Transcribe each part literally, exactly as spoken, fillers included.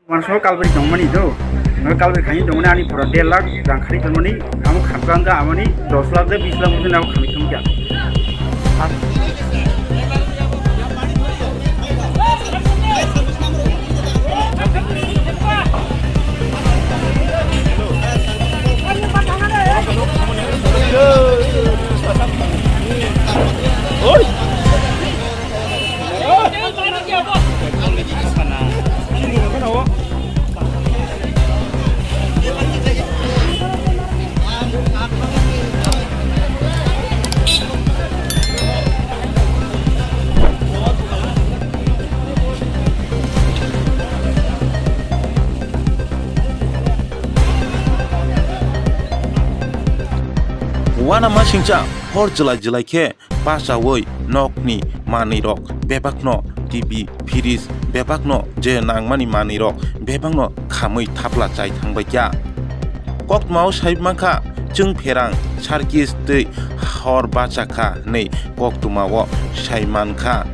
Manso kalbari tongmani do. Kalbari khaini tongmani ani pura der lakh rang khari tongmani, amo khamkha wngkha amani dos lakh de bis lakh mujung abo khamwi thangkha. Uanamasingcha hor jwlai jwlai khe bachaui nokni manwirok bebakno, T V, fridge, bebakno je nangmani manwirok bebakno khamwi thapla chai thangbaikha. Koktwmao sai mankha, chwng pherang, circus tei hor bachakha hwnwi koktwmao sai mankha.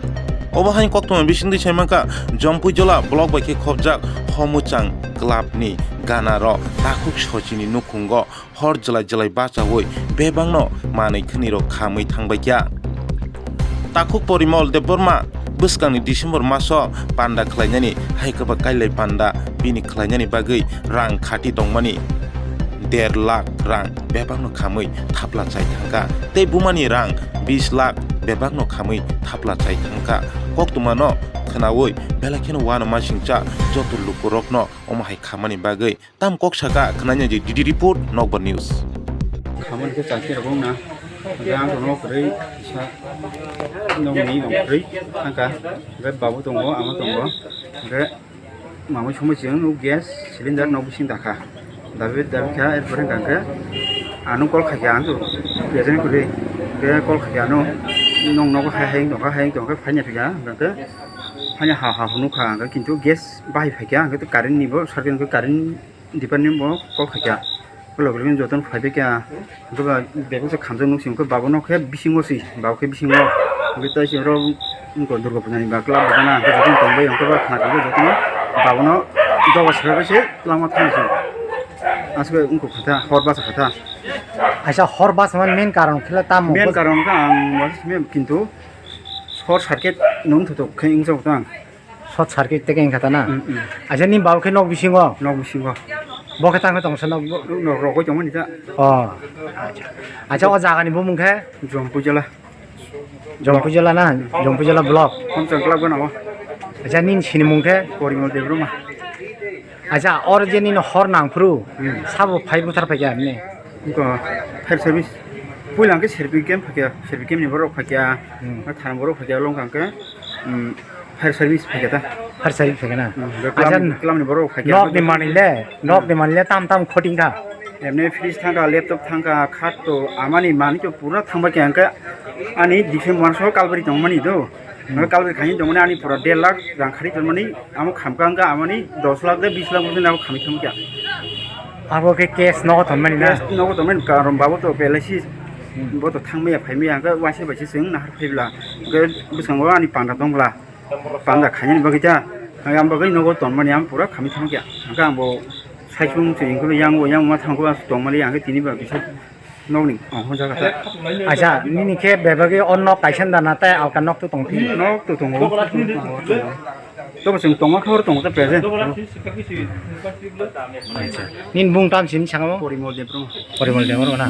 Obo haino koktwma bisingtwi sai mankha, Jompuijola block bai khe khopjak Homuchang clubni ganaro takhuk sochini nukhungo hor jwlai jwlai bachaui bebakno manwi khwnirok khamwi thangbaikha. Takhuk Porimol Debbarma bwskangni December maso panda khlainani hai kwbak kailai panda bini khlainani bagwi rang khati tongmani der lakh rang bebakno khamwi thapla chai thangkha tei bumani rang bis lakh bebakno khamwi thapla chai thangkha. Koktwmano khwnaui belai kheno uanamasingcha joto lukurokno omo hai khamani bagwi Tam kok saka khwnanya je D D report, Nokbar News. Khamani khe chakhe rok wngna. Hwnkhe ang tongo kwrwi kisa nokni wng kwrwi thangkha. Hwnkhe babu tongo, ama tongo. Hwnkhe mamui somoi chwng nuk gas cylinder nok bising dakha. Dabi dabi kha, erpore hwnkha hwnkhe ano call khaikha ang present kwrwi. Hwnkhe call khaikha ano, nwng nogo hai hai wng tongkha, hai wng tongkha, phaina phikha hwnkhe. Hanya ha ha hwnwi kha, hwnkhe kintu gas bahai phaikha, hwnkhe current ni bo circuit hwnkhe current department bo call khaikha. Ulo ulo jotono phaibaikha, hwnkhe ba bebak se khamjak nuk si, hwnkhe babono khe bisingo si, babo khe bisingo. Hwnkhe tai si oro wngkha Durga Puja ni ba club bo gana, hwnkhe jotono tongbai, hwnkhe ba khna tongbai jotono babono doga saibai se lama thang si. Aswk wngkha khatha, hor basa khatha. Aisa hor basa man main karon khe tamo? Main karon khe ang wasa simi kintu short circuit nung thutuk khe wngjago tang. Short circuit tei khe wngkha ta na? Mm, mm. Acha ni babo khe nok bisingo? Nok bisingo. Bo khe tang khe tong sa nok bo? Nok rogoi tongmani ta. Oh. Acha. Acha o jaga ni bumung khe? Jompuijala. Jompuijala na? Jompuijala block. Hamchang club gana o. Acha nini sinimung khe? Porimol Debbarma. Acha oro je nini hor nangphuru, hmm, sabo phai buthar phaikha hwnwi? Wngkha fire service. Puila hwnkhe serbi camp phaikha, serbi camp ni borok phaikha, hmm, thana borok phaikha, long hwnkhe, hmm, fire service phaikha ta. Fire service phaikha na? Hmm, be acha, club ni, club ni borok phaikha. Nok ni manwi le, nok ni manwi le tam tam khoting kha. Emne fridge thangkha, laptop thangkha, khat to amani manwi to pura thangbai kha hwnkhe ani December maso kalbari tongmani do. Hmm. Kalbari khaini tongmani ani pura der lakh rang khari tongmani, amo khamkha wngkha amani dos lakh de bis lakh bosong abo khamwi thangkha. Abo khe cash nogo tonmani na? Cash nogo tonmani, karon babo to L I C, hmm, bo to thangmaya phaimaya hwnkhe waisa bai se chwng nahar phaibla. Hwnkhe bwskango ani panda tongbla, panda khainani bagwi ta, hwnkhe ang bagwi nogo tonmani ang pura khamwi thangkha. Hwnkhe ang bo saichung se hwnkhe yang bo yang ma thangkhe tongmani hwnkhe tini ba kisa Nokni, oh, hwnjak kha. Acha, nini khe bebagwi o nok kaisa da na tei alka nok to tong phi? Nok to tongo. Tobo chwng tongma khe oro tongo ta present. Acha. Nini bung tam sini sangamo? Porimol Debbarma. Porimol Debbarma na.